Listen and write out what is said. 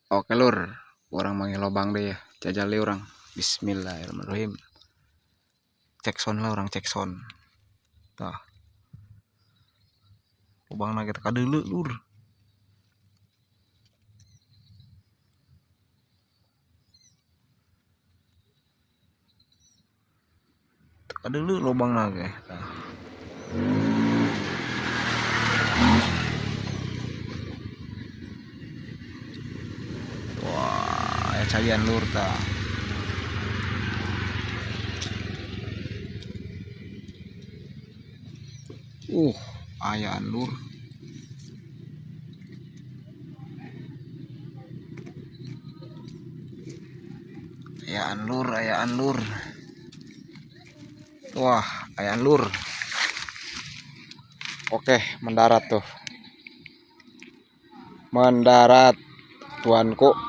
Oke lur, urang manggih lobang deh ya. Jajal deui urang. Bismillahirrahmanirrahim. Cek sound lah urang, cek sound. Tah. Lobangna ge teu kadeuleu lur. Teu kadeuleu lobangna ge. Tah. Wah, aya caian lur tah. Ayaan lur. Ayaan lur, ayaan lur. Wah, ayaan lur. Oke, mendarat tuh. Mendarat tuanku.